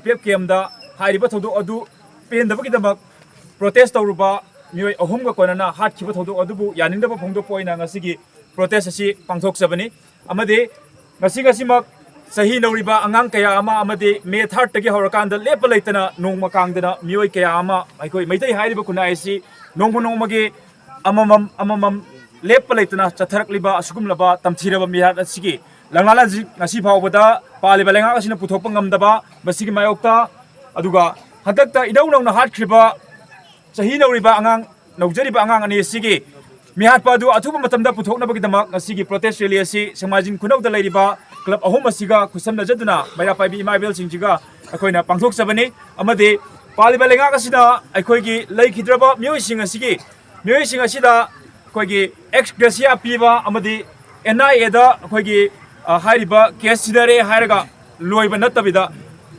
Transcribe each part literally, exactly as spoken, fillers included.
ꯄꯦꯞ ꯀꯦꯝꯗ ꯍꯥꯏꯔꯤꯕ ꯊꯧꯗꯣꯛ ꯑꯗꯨ ꯄꯦꯟꯗꯕꯒꯤꯗꯃꯛ ꯄ꯭ꯔꯣꯇꯦꯁ ꯇꯧꯔꯨꯕ ꯃꯤꯑꯣꯏ ꯑꯍꯨꯝꯒ ꯀꯣꯟꯅꯅ ꯍꯥꯠꯈꯤꯕ ꯊꯧꯗꯣꯛ ꯑꯗꯨꯕꯨ ꯌꯥꯅꯤꯡꯗꯕ ꯐꯣꯡꯗꯣꯛꯄ ꯑꯣꯏꯅ ꯉꯁꯤꯒꯤ ꯄ꯭ꯔꯣꯇꯦꯁ ꯑꯁꯤ ꯄꯥꯡꯊꯣꯛꯆꯕꯅꯤ꯫ ꯑꯃꯗꯤ ꯉꯁꯤ ꯉꯁꯤꯃꯛ ꯆꯍꯤ ꯅꯧꯔꯤꯕ ꯑꯉꯥꯡ ꯀꯌꯥ ꯑꯃ ꯑꯃꯗꯤ ꯃꯦ ꯊꯥꯔꯠꯇꯒꯤ ꯍꯧꯔꯀꯥꯟꯗ ꯂꯦꯞꯄ ꯂꯩꯇꯅ ꯅꯣꯡꯃ ꯀꯥꯡꯗꯅ ꯃꯤꯑꯣꯏ ꯀꯌꯥ ꯑꯃ ꯑꯩꯈꯣꯏ ꯃꯩꯇꯩ ꯍꯥꯏꯔꯤꯕ ꯈꯨꯟꯅꯥꯏ ꯑꯁꯤ ꯅꯣꯡꯃ ꯅꯣꯡꯃꯒꯤ ꯑꯃꯃꯝ ꯑꯃꯃꯝ ꯂꯦꯞꯄ ꯂꯩꯇꯅ ꯆꯠꯊꯔꯛꯂꯤꯕ ꯑꯁꯤꯒꯨꯝꯂꯕ ꯇꯝꯊꯤꯔꯕ ꯃꯤꯍꯥꯠ ꯑꯁꯤꯒꯤ ꯂꯪꯂꯥ ꯂꯪꯖꯤꯛ ꯉꯁꯤ ꯐꯥꯎꯕꯗ ꯄꯥꯜꯂꯤꯕ ꯂꯩꯉꯥꯛ ꯑꯁꯤꯅ ꯄꯨꯊꯣꯛꯄ ꯉꯝꯗꯕ ꯃꯁꯤꯒꯤ ꯃꯥꯌꯣꯛꯇ, ꯑꯗꯨꯒ ꯍꯟꯗꯛꯇ ꯏꯅꯧ ꯅꯧꯅ ꯍꯥꯠꯈ꯭ꯔꯤꯕ ꯆꯍꯤ ꯅꯧꯔꯤꯕ ꯑꯉꯥꯡ, ꯅꯧꯖꯔꯤꯕ ꯑꯉꯥꯡ ꯑꯅꯤ ꯑꯁꯤꯒꯤ ꯃꯤꯍꯥꯠꯄ ꯑꯗꯨ ꯑꯊꯨꯕ ꯃꯇꯝꯗ ꯄꯨꯊꯣꯛꯅꯕꯒꯤꯗꯃꯛ ꯉꯁꯤꯒꯤ ꯄ꯭ꯔꯣꯇꯦꯁ ꯔꯦꯂꯤ ꯑꯁꯤ ꯁꯦꯛꯃꯥꯏꯖꯤꯡ ꯈꯨꯅꯧꯗ ꯂꯩꯔꯤꯕ ꯀ꯭ꯂꯕ ꯑꯍꯨꯝ ꯑꯁꯤꯒ ꯈꯨꯠꯁꯝꯅꯖꯗꯨꯅ ꯃꯩꯔꯥ ꯄꯥꯏꯕꯤ ꯏꯃꯥ ꯏꯕꯦꯜꯁꯤꯡꯁꯤꯒ ꯑꯩꯈꯣꯏꯅ ꯄꯥꯡꯊꯣꯛꯆꯕꯅꯤ꯫ ꯑꯃꯗꯤ ꯄꯥꯜꯂꯤꯕ ꯂꯩꯉꯥꯛ ꯑꯁꯤꯅ ꯑꯩꯈꯣꯏꯒꯤ ꯂꯩꯈꯤꯗ꯭ꯔꯕ ꯃꯤꯑꯣꯏꯁꯤꯡ ꯑꯁꯤꯒꯤ, ꯃꯤꯑꯣꯏꯁꯤꯡ ꯑꯁꯤꯗ ꯑꯩꯈꯣꯏꯒꯤ ꯑꯦꯛꯁ ꯒ꯭ꯔꯦꯁꯤꯌꯥ ꯄꯤꯕ ꯑꯃꯗꯤ ꯑꯦꯟ ꯑꯥꯏ ꯑꯦꯗ ꯑꯩꯈꯣꯏꯒꯤ, ꯑ, ꯍꯥꯏꯔꯤꯕ ꯀꯦꯁ ꯁꯤꯗꯔꯦ ꯍꯥꯏꯔꯒ ꯂꯣꯏꯕ ꯅꯠꯇꯕꯤꯗ,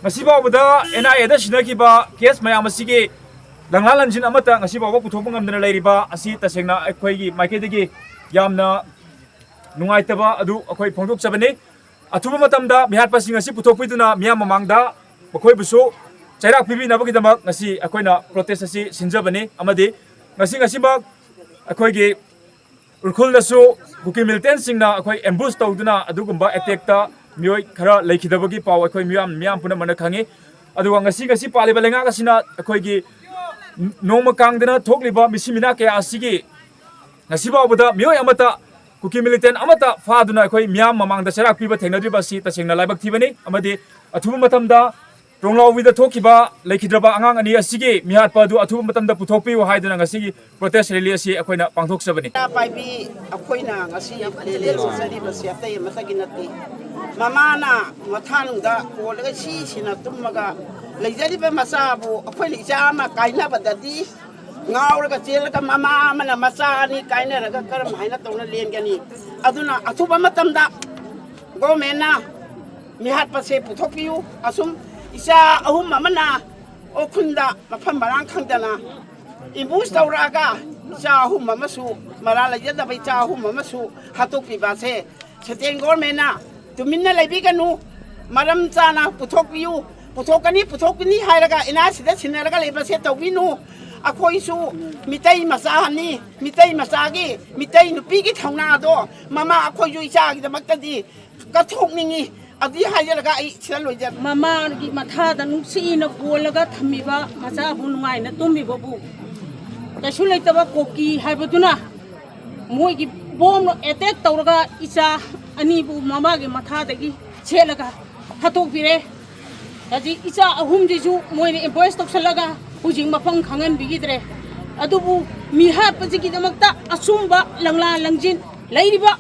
ꯉꯁꯤ ꯐꯥꯎꯕꯗ ꯑꯦꯟ ꯑꯥꯏ ꯑꯦꯗ ꯁꯤꯟꯅꯈꯤꯕ ꯀꯦꯁ ꯃꯌꯥꯝ ꯑꯁꯤꯒꯤ ꯂꯪꯂꯥ ꯂꯪꯖꯤꯟ ꯑꯃꯠꯇ ꯉꯁꯤ ꯐꯥꯎꯕ ꯄꯨꯊꯣꯛꯄ ꯉꯝꯗꯅ ꯂꯩꯔꯤꯕ ꯑꯁꯤ ꯇꯁꯦꯡꯅ ꯑꯩꯈꯣꯏꯒꯤ ꯃꯥꯏꯀꯩꯗꯒꯤ ꯌꯥꯝꯅ ꯅꯨꯡꯉꯥꯏꯇꯕ ꯑꯗꯨ ꯑꯩꯈꯣꯏ ꯐꯣꯡꯗꯣꯛꯆꯕꯅꯤ꯫ ꯑꯊꯨꯕ ꯃꯇꯝꯗ ꯃꯤꯍꯥꯠꯄꯁꯤꯡ ꯑꯁꯤ ꯄꯨꯊꯣꯛꯄꯤꯗꯨꯅ ꯃꯤꯌꯥꯝ ꯃꯃꯥꯡꯗ ꯃꯈꯣꯏꯕꯨꯁꯨ ꯆꯩꯔꯥꯛ ꯄꯤꯕꯤꯅꯕꯒꯤꯗꯃꯛ ꯉꯁꯤ ꯑꯩꯈꯣꯏꯅ ꯄ꯭ꯔꯣꯇꯦꯁ ꯑꯁꯤ ꯁꯤꯟꯖꯕꯅꯤ꯫ ꯑꯃꯗꯤ ꯉꯁꯤ ꯉꯁꯤꯃꯛ ꯑꯩꯈꯣꯏꯒꯤ ꯎꯈ꯭ꯔꯨꯜꯗꯁꯨ ꯀꯨꯀꯤ ꯃꯤꯂꯤꯇꯦꯟꯁꯤꯡꯅ ꯑꯩꯈꯣꯏ ꯑꯦꯝꯕꯨꯁ ꯇꯧꯗꯨꯅ ꯑꯗꯨꯒꯨꯝꯕ ꯑꯦꯇꯦꯛꯇ ꯃꯤꯑꯣꯏ ꯈꯔ ꯂꯩꯈꯤꯗꯕꯒꯤ ꯄꯥꯎ ꯑꯩꯈꯣꯏ ꯃꯤꯌꯥꯝ, ꯃꯤꯌꯥꯝ ꯄꯨꯝꯅꯃꯛꯅ ꯈꯪꯉꯤ꯫ ꯑꯗꯨꯒ ꯉꯁꯤ, ꯉꯁꯤ ꯄꯥꯜꯂꯤꯕ ꯂꯩꯉꯥꯛ ꯑꯁꯤꯅ ꯑꯩꯈꯣꯏꯒꯤ ꯅꯣꯡꯃ ꯀꯥꯡꯗꯅ ꯊꯣꯛꯂꯤꯕ ꯃꯤꯁꯤ ꯃꯤꯅꯥ ꯀꯌꯥ ꯑꯁꯤꯒꯤ ꯉꯁꯤ ꯐꯥꯎꯕꯗ ꯃꯤꯑꯣꯏ ꯑꯃꯠꯇ, ꯀꯨꯀꯤ ꯃꯤꯂꯤꯇꯦꯟ ꯑꯃꯠꯇ ꯐꯥꯗꯨꯅ ꯑꯩꯈꯣꯏ ꯃꯤꯌꯥꯝ ꯃꯃꯥꯡꯗ ꯆꯩꯔꯥꯛ ꯄꯤꯕ ꯊꯦꯡꯅꯗ꯭ꯔꯤꯕ ꯑꯁꯤ ꯇꯁꯦꯡꯅ ꯂꯥꯏꯕꯛ ꯊꯤꯕꯅꯤ꯫ ꯑꯃꯗꯤ ꯑꯊꯨꯕ ꯃꯇꯝꯗ ꯇꯣꯡꯂꯥꯎꯕꯤꯗ ꯊꯣꯛꯈꯤꯕ ꯂꯩꯈꯤꯗ꯭ꯔꯕ ꯑꯉꯥꯡ ꯑꯅꯤ ꯑꯁꯤꯒꯤ ꯃꯤꯍꯥꯠꯄ ꯑꯗꯨ ꯑꯊꯨꯕ ꯃꯇꯝꯗ ꯄꯨꯊꯣꯛꯄꯤꯌꯨ ꯍꯥꯏꯗꯨꯅ ꯉꯁꯤꯒꯤ ꯄ꯭ꯔꯣꯇꯦꯁ ꯔꯦꯂꯤ ꯑꯁꯤ ꯑꯩꯈꯣꯏꯅ ꯄꯥꯡꯊꯣꯛꯆꯕꯅꯤ꯫ ꯄꯥꯏꯕꯤ ꯑꯩꯈꯣꯏꯅ ꯉꯁꯤ ꯔꯦꯂꯤ ꯆꯠꯆꯔꯤꯕꯁꯤ ꯑꯇꯩ ꯑꯃꯠꯇꯒꯤ ꯅꯠꯇꯦ꯫ ꯃꯃꯥꯅ ꯃꯊꯥꯅꯨꯡꯗ ꯀꯣꯜꯂꯒ ꯁꯤꯁꯤꯅ ꯇꯨꯝꯃꯒ ꯂꯩꯖꯔꯤꯕ ꯃꯆꯥꯕꯨ ꯑꯩꯈꯣꯏꯅ ꯏꯆꯥ ꯑꯃ ꯀꯥꯏꯅꯕꯗꯗꯤ ꯉꯥꯎꯔꯒ ꯆꯦꯜꯂꯒ ꯃꯃꯥ ꯑꯃꯅ ꯃꯆꯥ ꯑꯅꯤ ꯀꯥꯏꯅꯔꯒ ꯀꯔꯝ ꯍꯥꯏꯅ ꯇꯧꯅ ꯂꯦꯟꯒꯅꯤ? ꯑꯗꯨꯅ ꯑꯊꯨꯕ ꯃꯇꯝꯗ ꯒꯣꯔꯃꯦꯟꯅ ꯃꯤꯍꯥꯠꯄꯁꯦ ꯄꯨꯊꯣꯛꯄꯤꯌꯨ꯫ ꯑꯁꯨꯝ ꯏꯆꯥ ꯑꯍꯨꯝ ꯑꯃꯅ ꯎꯈ꯭ꯔꯨꯜꯗ ꯃꯐꯝ ꯃꯔꯥꯡ ꯈꯪꯗꯅ ꯑꯦꯝꯕꯨꯁ ꯇꯧꯔꯛꯑꯒ ꯏꯆꯥ ꯑꯍꯨꯝ ꯑꯃꯁꯨ, ꯃꯔꯥꯜ ꯂꯩꯖꯗꯕ ꯏꯆꯥ ꯑꯍꯨꯝ ꯑꯃꯁꯨ ꯍꯥꯠꯇꯣꯛꯄꯤꯕꯁꯦ ꯁꯦꯟꯇ꯭ꯔꯦꯜ ꯒꯣꯔꯃꯦꯟꯅ ꯇꯨꯃꯤꯟꯅ ꯂꯩꯕꯤꯒꯅꯨ, ꯃꯔꯝ ꯆꯥꯅ ꯄꯨꯊꯣꯛꯄꯤꯌꯨ꯫ ꯄꯨꯊꯣꯛꯀꯅꯤ, ꯄꯨꯊꯣꯛꯀꯅꯤ ꯍꯥꯏꯔꯒ ꯑꯦꯟ ꯑꯥꯔ ꯁꯤꯗ ꯁꯤꯟꯅꯔꯒ ꯂꯩꯕꯁꯦ ꯇꯧꯕꯤꯅꯨ꯫ ꯑꯩꯈꯣꯏꯁꯨ ꯃꯤꯇꯩ ꯃꯆꯥꯅꯤ, ꯃꯤꯇꯩ ꯃꯆꯥꯒꯤ, ꯃꯤꯇꯩ ꯅꯨꯄꯤꯒꯤ ꯊꯧꯅꯥꯗꯣ ꯃꯃꯥ ꯑꯩꯈꯣꯏꯁꯨ ꯏꯆꯥꯒꯤꯗꯃꯛꯇꯗꯤ ꯀꯠꯊꯣꯛꯅꯤꯡꯉꯤ꯫ ꯑꯗꯨꯗꯤ ꯍꯥꯏꯖꯔꯒ ꯑꯩ ꯁꯤꯗ ꯂꯣꯏꯖꯔꯦ꯫ ꯃꯃꯥꯒꯤ ꯃꯊꯥꯗ ꯅꯨꯡꯁꯤꯅ ꯀꯣꯜꯂꯒ ꯊꯝꯃꯤꯕ ꯃꯆꯥꯕꯨ ꯅꯨꯡꯉꯥꯏꯅ ꯇꯨꯝꯃꯤꯕꯕꯨ ꯀꯩꯁꯨ ꯂꯩꯇꯕ ꯀꯣꯀꯤ ꯍꯥꯏꯕꯗꯨꯅ ꯃꯣꯏꯒꯤ ꯕꯣꯝꯅ ꯑꯦꯇꯦꯛ ꯇꯧꯔꯒ ꯏꯆꯥ ꯑꯅꯤꯕꯨ ꯃꯃꯥꯒꯤ ꯃꯊꯥꯗꯒꯤ ꯁꯦꯠꯂꯒ ꯍꯥꯠꯇꯣꯛꯄꯤꯔꯦ꯫ ꯍꯧꯖꯤꯛ ꯏꯆꯥ ꯑꯍꯨꯝꯁꯤꯁꯨ ꯃꯣꯏꯅ ꯑꯦꯝꯕꯣꯁ ꯇꯧꯁꯜꯂꯒ ꯍꯧꯖꯤꯛ ꯃꯐꯝ ꯈꯪꯍꯟꯕꯤꯈꯤꯗ꯭ꯔꯦ꯫ ꯑꯗꯨꯕꯨ ꯃꯤ ꯍꯥꯠꯄꯁꯤꯒꯤꯗꯃꯛꯇ ꯑꯆꯨꯝꯕ ꯂꯪꯂꯥ ꯂꯪꯖꯤꯟ ꯂꯩꯔꯤꯕ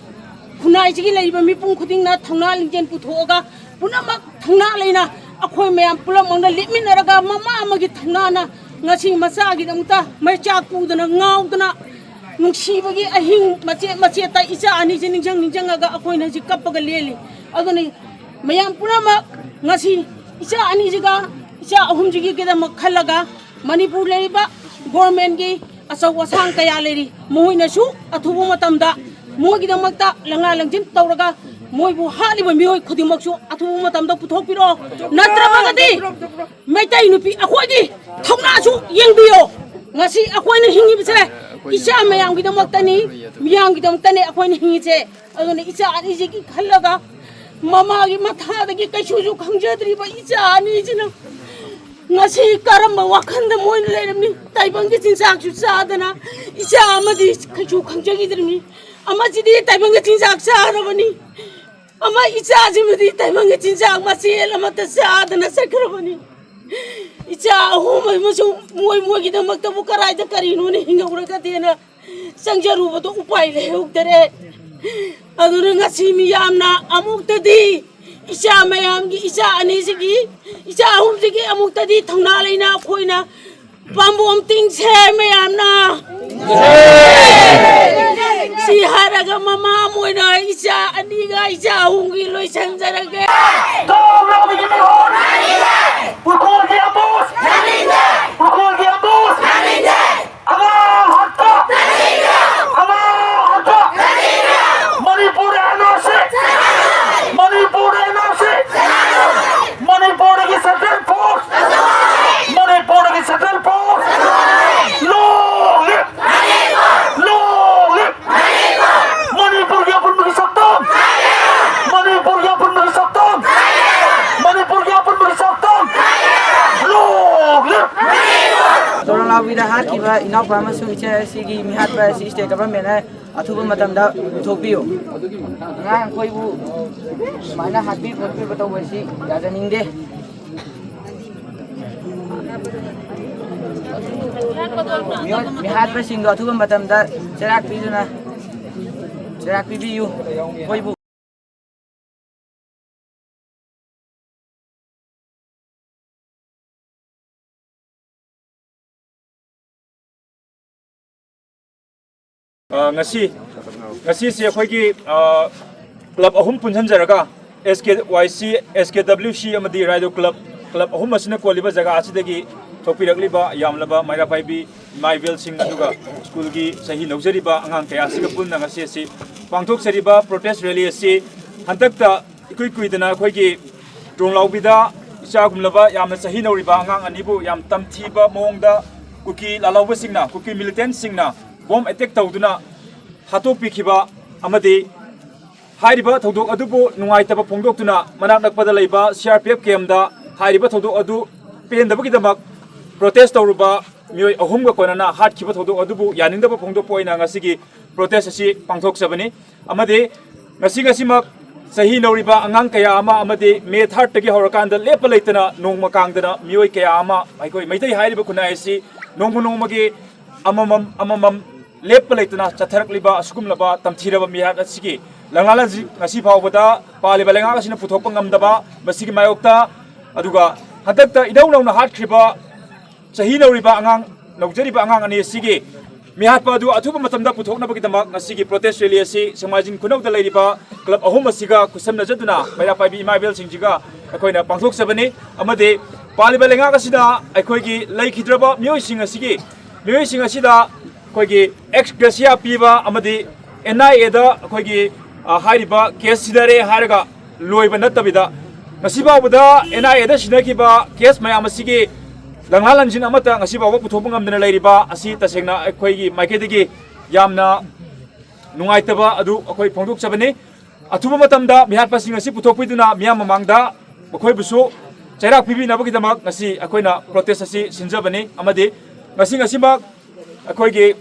ꯈꯨꯟꯅꯥꯏꯁꯤꯒꯤ ꯂꯩꯔꯤꯕ ꯃꯤꯄꯨꯝ ꯈꯨꯗꯤꯡꯅ ꯊꯧꯅꯥ ꯂꯤꯡꯖꯦꯜ ꯄꯨꯊꯣꯛꯑꯒ ꯄꯨꯝꯅꯃꯛ ꯊꯧꯅꯥ ꯂꯩꯅ ꯑꯩꯈꯣꯏ ꯃꯌꯥꯝ ꯄꯨꯝꯅꯃꯛꯅ ꯂꯦꯞꯃꯤꯟꯅꯔꯒ ꯃꯃꯥ ꯑꯃꯒꯤ ꯊꯧꯅꯥꯅ ꯉꯁꯤ ꯃꯆꯥꯒꯤꯗꯃꯛꯇ ꯃꯩꯆꯥꯛ ꯄꯨꯗꯅ ꯉꯥꯎꯗꯅ ꯅꯨꯡꯁꯤꯕꯒꯤ ꯑꯍꯤꯡ ꯃꯆꯦꯠ ꯃꯆꯦꯠꯇ ꯏꯆꯥ ꯑꯅꯤꯁꯦ ꯅꯤꯡꯁꯤꯡ ꯅꯤꯡꯁꯤꯡꯉꯒ ꯑꯩꯈꯣꯏꯅ ꯍꯧꯖꯤꯛ ꯀꯞꯄꯒ ꯂꯦꯜꯂꯤ꯫ ꯑꯗꯨꯅꯤ ꯃꯌꯥꯝ ꯄꯨꯝꯅꯃꯛ ꯉꯁꯤ ꯏꯆꯥ ꯑꯅꯤꯁꯤꯒ ꯏꯆꯥ ꯑꯍꯨꯝꯁꯤꯒꯤꯗꯃꯛ ꯈꯜꯂꯒ ꯃꯅꯤꯄꯨꯔ ꯂꯩꯔꯤꯕ ꯒꯣꯔꯃꯦꯟꯒꯤ ꯑꯆꯧ ꯑꯁꯥꯡ ꯀꯌꯥ ꯂꯩꯔꯤ, ꯃꯈꯣꯏꯅꯁꯨ ꯑꯊꯨꯕ ꯃꯇꯝꯗ ꯃꯣꯏꯒꯤꯗꯃꯛꯇ ꯂꯪꯂꯥ ꯂꯪꯖꯤꯟ ꯇꯧꯔꯒ ꯃꯣꯏꯕꯨ ꯍꯥꯠꯂꯤꯕ ꯃꯤꯑꯣꯏ ꯈꯨꯗꯤꯡꯃꯛꯁꯨ ꯑꯊꯨꯕ ꯃꯇꯝꯗ ꯄꯨꯊꯣꯛꯄꯤꯔꯣ꯫ ꯅꯠꯇ꯭ꯔꯕꯒꯗꯤ ꯃꯩꯇꯩ ꯅꯨꯄꯤ ꯑꯩꯈꯣꯏꯒꯤ ꯊꯧꯅꯥꯁꯨ ꯌꯦꯡꯕꯤꯌꯣ꯫ ꯉꯁꯤ ꯑꯩꯈꯣꯏꯅ ꯍꯤꯡꯉꯤꯕꯁꯦ ꯏꯆꯥ ꯃꯌꯥꯝꯒꯤꯗꯃꯛꯇꯅꯤ, ꯃꯤꯌꯥꯝꯒꯤꯗꯃꯛꯇꯅꯤ ꯑꯩꯈꯣꯏꯅ ꯍꯤꯡꯉꯤꯁꯦ꯫ ꯑꯗꯨꯅ ꯏꯆꯥ ꯑꯅꯤꯁꯤꯒꯤ ꯈꯜꯂꯒ ꯃꯃꯥꯒꯤ ꯃꯊꯥꯗꯒꯤ ꯀꯩꯁꯨꯁꯨ ꯈꯪꯖꯗ꯭ꯔꯤꯕ ꯏꯆꯥ ꯑꯅꯤꯁꯤꯅ ꯉꯁꯤ ꯀꯔꯝꯕ ꯋꯥꯈꯜꯗ ꯃꯣꯏꯅ ꯂꯩꯔꯝꯅꯤ? ꯇꯥꯏꯕꯪꯒꯤ ꯆꯤꯟꯖꯥꯛꯁꯨ ꯆꯥꯗꯅ ꯏꯆꯥ ꯑꯃꯗꯤ ꯀꯩꯁꯨ ꯈꯪꯖꯈꯤꯗ꯭ꯔꯤꯕꯅꯤ꯫ ꯑꯃꯁꯤꯗꯤ ꯇꯥꯏꯕꯪꯒꯤ ꯆꯤꯟꯖꯥꯛ ꯆꯥꯔꯕꯅꯤ꯫ ꯑꯃ ꯏꯆꯥꯁꯤꯃꯗꯤ ꯇꯥꯏꯕꯪꯒꯤ ꯆꯤꯟꯖꯥꯛ ꯃꯆꯦꯜ ꯑꯃꯠꯇ ꯆꯥꯗꯅ ꯆꯠꯈ꯭ꯔꯕꯅꯤ꯫ ꯏꯆꯥ ꯑꯍꯨꯝ ꯑꯃꯁꯨ ꯃꯣꯏ ꯃꯣꯏꯒꯤꯗꯃꯛꯇꯕꯨ ꯀꯔꯥꯏꯗ ꯀꯔꯤꯅꯣꯅ ꯍꯤꯡꯍꯧꯔꯒꯗꯦꯅ ꯆꯪꯖꯔꯨꯕꯗꯣ ꯎꯄꯥꯏ ꯂꯩꯍꯧꯗꯔꯦ꯫ ꯑꯗꯨꯅ ꯉꯁꯤ ꯃꯤꯌꯥꯝꯅ ꯑꯃꯨꯛꯇꯗꯤ ꯏꯆꯥ ꯃꯌꯥꯝꯒꯤ, ꯏꯆꯥ ꯑꯅꯤꯁꯤꯒꯤ, ꯏꯆꯥ ꯑꯍꯨꯝꯁꯤꯒꯤ ꯑꯃꯨꯛꯇꯗꯤ ꯊꯧꯅꯥ ꯂꯩꯅ ꯑꯩꯈꯣꯏꯅ ꯄꯥꯝꯕꯣꯝ ꯇꯤꯡꯁꯦ ꯃꯌꯥꯝꯅ꯫ ꯁꯤ ꯍꯥꯏꯔꯒ ꯃꯃꯥ ꯑꯃ ꯑꯣꯏꯅ ꯏꯆꯥ ꯑꯅꯤꯒ ꯏꯆꯥ ꯑꯍꯨꯝꯒꯤ ꯂꯣꯏꯁꯤꯟꯖꯔꯒꯦ꯫ ꯎꯈ꯭ꯔꯨꯜꯒꯤ ꯑꯃꯨꯁ! ꯎꯈ꯭ꯔꯨꯜꯒꯤ ꯑꯃꯨꯁ! ꯑꯉꯥꯡ ꯍꯥꯠꯄ! ꯑꯉꯥꯡ ꯍꯥꯠꯄ! Manipur and R C! Manipur and R C! ꯃꯅꯤꯄꯨꯔꯗꯒꯤ ꯁꯦꯟꯇ꯭ꯔꯦꯜ ꯁꯤꯗ ꯍꯥꯠꯈꯤꯕ ꯏꯅꯥꯎꯄꯥ ꯑꯃꯁꯨꯡ ꯏꯆꯦ ꯑꯁꯤꯒꯤ ꯃꯤꯍꯥꯠꯄ ꯑꯁꯤ state government ꯅ ꯑꯊꯨꯕ ꯃꯇꯝꯗ ꯄꯨꯊꯣꯛꯄꯤꯌꯨ꯫ ꯑꯉꯥꯡ ꯑꯩꯈꯣꯏꯕꯨ ꯁꯨꯃꯥꯏꯅ ꯍꯥꯠꯄꯤ ꯈꯣꯠꯄꯤꯕ ꯇꯧꯕ ꯑꯁꯤ ꯌꯥꯖꯅꯤꯡꯗꯦ꯫ ꯃꯤꯑꯣꯏ-, ꯃꯤꯍꯥꯠꯄꯁꯤꯡꯗꯣ ꯑꯊꯨꯕ ꯃꯇꯝꯗ ꯆꯩꯔꯥꯛ ꯄꯤꯗꯨꯅ, ꯆꯩꯔꯥꯛ ꯄꯤꯕꯤꯌꯨ꯫ ꯑꯩꯈꯣꯏꯕꯨ ꯑ, ꯉꯁꯤ, ꯉꯁꯤꯁꯦ ꯑꯩꯈꯣꯏꯒꯤ, ꯑ, club ꯑꯍꯨꯝ ꯄꯨꯟꯁꯤꯟꯖꯔꯒ, S K Y C, S K W C ꯑꯃꯗꯤ ꯔꯥꯏꯗꯣ club, club ꯑꯍꯨꯝ ꯑꯁꯤꯅ ꯀꯣꯜꯂꯤꯕ ꯖꯒꯥ ꯑꯁꯤꯗꯒꯤ ꯊꯣꯛꯄꯤꯔꯛꯂꯤꯕ ꯌꯥꯝꯂꯕ ꯃꯩꯔꯥ ꯄꯥꯏꯕꯤ ꯏꯃꯥ ꯏꯕꯦꯜꯁꯤꯡ, ꯑꯗꯨꯒ school ꯒꯤ ꯆꯍꯤ ꯅꯧꯖꯔꯤꯕ ꯑꯉꯥꯡ ꯀꯌꯥ ꯑꯁꯤꯒ ꯄꯨꯟꯅ ꯉꯁꯤ ꯑꯁꯤ ꯄꯥꯡꯊꯣꯛꯆꯔꯤꯕ protest rally ꯑꯁꯤ ꯍꯟꯗꯛꯇ ꯏꯀꯨꯏ ꯀꯨꯏꯗꯅ ꯑꯩꯈꯣꯏꯒꯤ ꯇꯣꯡꯂꯥꯎꯕꯤꯗ ꯏꯆꯥꯒꯨꯝꯂꯕ ꯌꯥꯝꯅ ꯆꯍꯤ ꯅꯧꯔꯤꯕ ꯑꯉꯥꯡ ꯑꯅꯤꯕꯨ ꯌꯥꯝ ꯇꯝꯊꯤꯕ ꯃꯑꯣꯡꯗ ꯀꯨꯀꯤ ꯂꯥꯜꯍꯧꯕꯁꯤꯡꯅ, ꯀꯨꯀꯤ militantꯁꯤꯡꯅ bomb attack ꯇꯧꯗꯨꯅ ꯍꯥꯠꯇꯣꯛꯄꯤꯈꯤꯕ ꯑꯃꯗꯤ ꯍꯥꯏꯔꯤꯕ ꯊꯧꯗꯣꯛ ꯑꯗꯨꯕꯨ ꯅꯨꯡꯉꯥꯏꯇꯕ ꯐꯣꯡꯗꯣꯛꯇꯨꯅ ꯃꯅꯥꯛ ꯅꯛꯄꯗ ꯂꯩꯕ C R P F campꯇ ꯍꯥꯏꯔꯤꯕ ꯊꯧꯗꯣꯛ ꯑꯗꯨ ꯄꯦꯟꯗꯕꯒꯤꯗꯃꯛ protest ꯇꯧꯔꯨꯕ ꯃꯤꯑꯣꯏ ꯑꯍꯨꯝꯒ ꯀꯣꯟꯅꯅ ꯍꯥꯠꯈꯤꯕ ꯊꯧꯗꯣꯛ ꯑꯗꯨꯕꯨ ꯌꯥꯅꯤꯡꯗꯕ ꯐꯣꯡꯗꯣꯛꯄ ꯑꯣꯏꯅ ꯉꯁꯤꯒꯤ protest ꯑꯁꯤ ꯄꯥꯡꯊꯣꯛꯆꯕꯅꯤ꯫ ꯑꯃꯗꯤ ꯉꯁꯤ ꯉꯁꯤꯃꯛ ꯆꯍꯤ ꯅꯧꯔꯤꯕ ꯑꯉꯥꯡ ꯀꯌꯥ ꯑꯃ ꯑꯃꯗꯤ May thirdꯇꯒꯤ ꯍꯧꯔꯀꯥꯟꯗ ꯂꯦꯞꯄ ꯂꯩꯇꯅ ꯅꯣꯡꯃ ꯀꯥꯡꯗꯅ ꯃꯤꯑꯣꯏ ꯀꯌꯥ ꯑꯃ ꯑꯩꯈꯣꯏ ꯃꯩꯇꯩ ꯍꯥꯏꯔꯤꯕ ꯈꯨꯟꯅꯥꯏ ꯑꯁꯤ ꯅꯣꯡꯃ ꯅꯣꯡꯃꯒꯤ ꯑꯃꯃꯝ ꯑꯃꯃꯝ ꯂꯦꯞꯄ ꯂꯩꯇꯅ ꯆꯠꯊꯔꯛꯂꯤꯕ ꯑꯁꯤꯒꯨꯝꯂꯕ ꯇꯝꯊꯤꯔꯕ ꯃꯤꯍꯥꯠ ꯑꯁꯤꯒꯤ ꯂꯪꯂꯥ ꯂꯪꯖꯤꯡ ꯉꯁꯤ ꯐꯥꯎꯕꯗ ꯄꯥꯜꯂꯤꯕ ꯂꯩꯉꯥꯛ ꯑꯁꯤꯅ ꯄꯨꯊꯣꯛꯄ ꯉꯝꯗꯕ ꯃꯁꯤꯒꯤ ꯃꯥꯌꯣꯛꯇ, ꯑꯗꯨꯒ ꯍꯟꯗꯛꯇ ꯏꯅꯧ ꯅꯧꯅ ꯍꯥꯠꯈ꯭ꯔꯤꯕ ꯆꯍꯤ ꯅꯧꯔꯤꯕ ꯑꯉꯥꯡ, ꯅꯧꯖꯔꯤꯕ ꯑꯉꯥꯡ ꯑꯅꯤ ꯑꯁꯤꯒꯤ ꯃꯤꯍꯥꯠꯄ ꯑꯗꯨ ꯑꯊꯨꯕ ꯃꯇꯝꯗ ꯄꯨꯊꯣꯛꯅꯕꯒꯤꯗꯃꯛ ꯉꯁꯤꯒꯤ protest rally ꯑꯁꯤ ꯁꯦꯡꯃꯥꯏꯖꯤꯡ ꯈꯨꯅꯧꯗ ꯂꯩꯔꯤꯕ club ꯑꯍꯨꯝ ꯑꯁꯤꯒ ꯈꯨꯠꯁꯝꯅꯖꯗꯨꯅ ꯃꯩꯔꯥ ꯄꯥꯏꯕꯤ ꯏꯃꯥ ꯏꯕꯦꯜꯁꯤꯡꯁꯤꯒ ꯑꯩꯈꯣꯏꯅ ꯄꯥꯡꯊꯣꯛꯆꯕꯅꯤ꯫ ꯑꯃꯗꯤ ꯄꯥꯜꯂꯤꯕ ꯂꯩꯉꯥꯛ ꯑꯁꯤꯅ ꯑꯩꯈꯣꯏꯒꯤ ꯂꯩꯈꯤꯗ꯭ꯔꯕ ꯃꯤꯑꯣꯏꯁꯤꯡ ꯑꯁꯤꯒꯤ, ꯃꯤꯑꯣꯏꯁꯤꯡ ꯑꯁꯤꯗ ꯑꯩꯈꯣꯏꯒꯤ ex gratia ꯄꯤꯕ ꯑꯃꯗꯤ N I Aꯗ ꯑꯩꯈꯣꯏꯒꯤ, ꯑ, ꯍꯥꯏꯔꯤꯕ case ꯁꯤꯗꯔꯦ ꯍꯥꯏꯔꯒ ꯂꯣꯏꯕ ꯅꯠꯇꯕꯤꯗ, ꯉꯁꯤ ꯐꯥꯎꯕꯗ N I Aꯗ ꯁꯤꯟꯅꯈꯤꯕ case ꯃꯌꯥꯝ ꯑꯁꯤꯒꯤ ꯂꯪꯂꯥ ꯂꯪꯖꯤꯟ ꯑꯃꯠꯇ ꯉꯁꯤ ꯐꯥꯎꯕ ꯄꯨꯊꯣꯛꯄ ꯉꯝꯗꯅ ꯂꯩꯔꯤꯕ ꯑꯁꯤ ꯇꯁꯦꯡꯅ ꯑꯩꯈꯣꯏꯒꯤ ꯃꯥꯏꯀꯩꯗꯒꯤ ꯌꯥꯝꯅ ꯅꯨꯡꯉꯥꯏꯇꯕ ꯑꯗꯨ ꯑꯩꯈꯣꯏ ꯐꯣꯡꯗꯣꯛꯆꯕꯅꯤ꯫ ꯑꯊꯨꯕ ꯃꯇꯝꯗ ꯃꯤꯍꯥꯠꯄꯁꯤꯡ ꯑꯁꯤ ꯄꯨꯊꯣꯛꯄꯤꯗꯨꯅ ꯃꯤꯌꯥꯝ ꯃꯃꯥꯡꯗ ꯃꯈꯣꯏꯕꯨꯁꯨ ꯆꯩꯔꯥꯛ ꯄꯤꯕꯤꯅꯕꯒꯤꯗꯃꯛ ꯉꯁꯤ ꯑꯩꯈꯣꯏꯅ protest ꯑꯁꯤ ꯁꯤꯟꯖꯕꯅꯤ꯫ ꯑꯃꯗꯤ ꯉꯁꯤ ꯉꯁꯤꯃꯛ ꯑꯩꯈꯣꯏꯒꯤ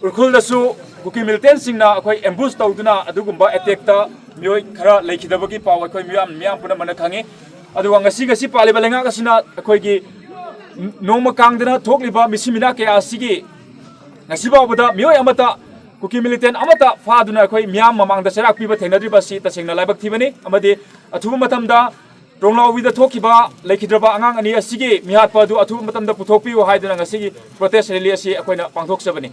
ꯎꯈ꯭ꯔꯨꯜꯗꯁꯨ ꯀꯨꯀꯤ ꯃꯤꯂꯤꯇꯦꯟꯁꯤꯡꯅ ꯑꯩꯈꯣꯏ ꯑꯦꯝꯕꯨꯁ ꯇꯧꯗꯨꯅ ꯑꯗꯨꯒꯨꯝꯕ ꯑꯦꯇꯦꯛꯇ ꯃꯤꯑꯣꯏ ꯈꯔ ꯂꯩꯈꯤꯗꯕꯒꯤ ꯄꯥꯎ ꯑꯩꯈꯣꯏ ꯃꯤꯌꯥꯝ ꯃꯤꯌꯥꯝ ꯄꯨꯝꯅꯃꯛꯅ ꯈꯪꯉꯤ꯫ ꯑꯗꯨꯒ ꯉꯁꯤ ꯉꯁꯤ ꯄꯥꯜꯂꯤꯕ ꯂꯩꯉꯥꯛ ꯑꯁꯤꯅ ꯑꯩꯈꯣꯏꯒꯤ ꯅꯣꯡꯃ ꯀꯥꯡꯗꯅ ꯊꯣꯛꯂꯤꯕ ꯃꯤꯁꯤ ꯃꯤꯅꯥ ꯀꯌꯥ ꯑꯁꯤꯒꯤ ꯉꯁꯤ ꯐꯥꯎꯕꯗ ꯃꯤꯑꯣꯏ ꯑꯃꯠꯇ, ꯀꯨꯀꯤ ꯃꯤꯂꯤꯇꯦꯟ ꯑꯃꯠꯇ ꯐꯥꯗꯨꯅ ꯑꯩꯈꯣꯏ ꯃꯤꯌꯥꯝ ꯃꯃꯥꯡꯗ ꯆꯩꯔꯥꯛ ꯄꯤꯕ ꯊꯦꯡꯅꯗ꯭ꯔꯤꯕ ꯑꯁꯤ ꯇꯁꯦꯡꯅ ꯂꯥꯏꯕꯛ ꯊꯤꯕꯅꯤ꯫ ꯑꯃꯗꯤ ꯑꯊꯨꯕ ꯃꯇꯝꯗ ꯇꯣꯡꯂꯥꯎꯕꯤꯗ ꯊꯣꯛꯈꯤꯕ ꯂꯩꯈꯤꯗ꯭ꯔꯕ ꯑꯉꯥꯡ ꯑꯅꯤ ꯑꯁꯤꯒꯤ ꯃꯤꯍꯥꯠꯄ ꯑꯗꯨ ꯑꯊꯨꯕ ꯃꯇꯝꯗ ꯄꯨꯊꯣꯛꯄꯤꯌꯨ ꯍꯥꯏꯗꯨꯅ ꯉꯁꯤꯒꯤ ꯄ꯭ꯔꯣꯇꯦꯁ ꯔꯦꯂꯤ ꯑꯁꯤ ꯑꯩꯈꯣꯏꯅ ꯄꯥꯡꯊꯣꯛꯆꯕꯅꯤ꯫